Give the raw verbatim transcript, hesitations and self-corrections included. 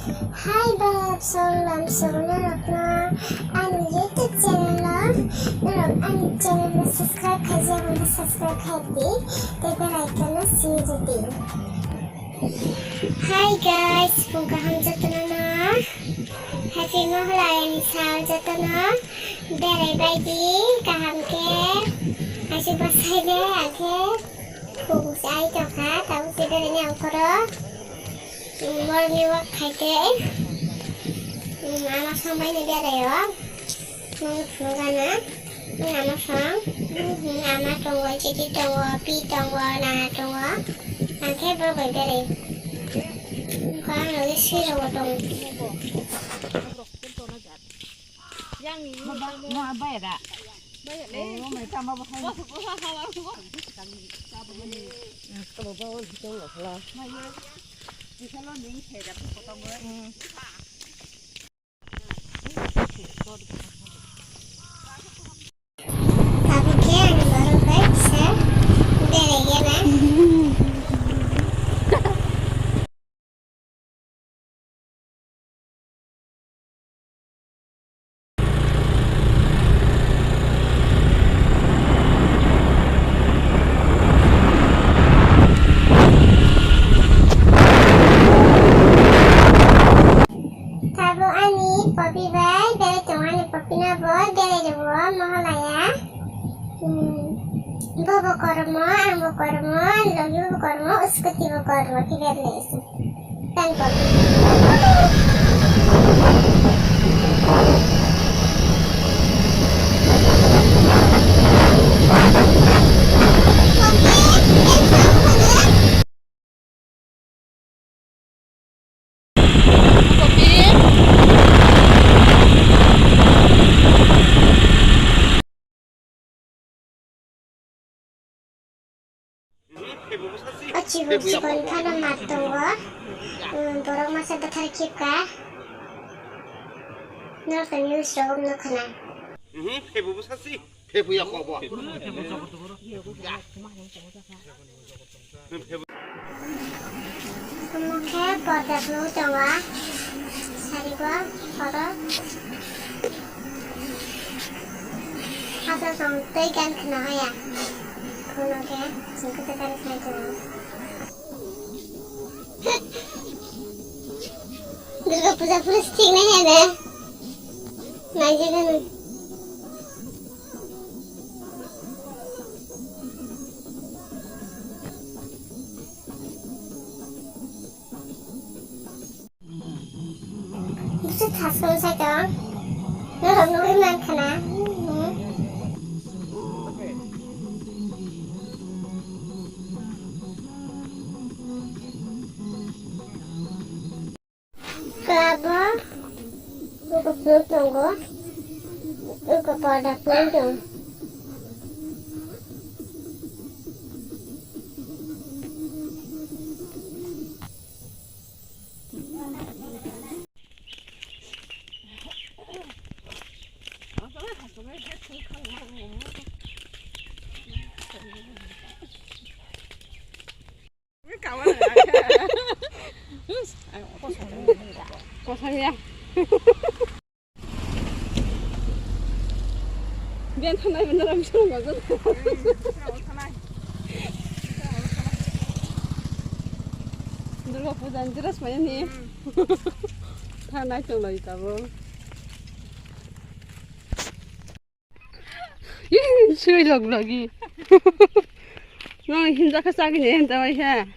Hi, bayap song lam song norokno ani YouTube channel o, norok ani channel no subscribe khaijak wngkha, subscribe khai di, tei bell icon no sui rw di. Hi guys, phung kaham jotono no. Happy Mohalaya ni sal jotono. Berai bai di kaham khe. Aswk bwsai de, ang khe phung se ai tongkha, tabuk se berai ni ang phoro. Morning walk khai tei, um, ama song bai ni berai o. Nang phunukgana, nang ama song, hmm, ama tongo, chiti tongo, pi tongo, nana tongo. Ang khe borok bai berai. Ko ang logoi sui rogo tongo. Tabuk khe ani borok bai kisa berai gana. Tabuk ani popi bai berai tongo, ani popi no bo berai rwo Mohalaya. Hmm. Bo bo kormo, ang bo kormo, ani logi bo kormo, scooty bo kormo, khe berai lai se. Tang popi. O chibuk chikon phano mat tongo. Um, borok masa bwthar khibka. Norok tong news rok no khna. Mhm, phebu bwsa si. Phebu ya kobo. Omo khe porda phunuk tongo, sarigo photo. Hachal tong tei gan khna haya. Phunuk khe chwng kwthwi gan khnai tongo. Durga puja phuru sing nai hene. Naijagani. Bwswk thasung sai tong. Norok nugwi mankha na. Kabo, buko phunuk tongo, buko porda phunuk tongo. Kosong ya. Biyan thanai bana ram song gajang. Durga puja ni dress maya ni. Thanai tong lai tabo. Sui log logi. No hinja kha sagi ne hinta bai ha.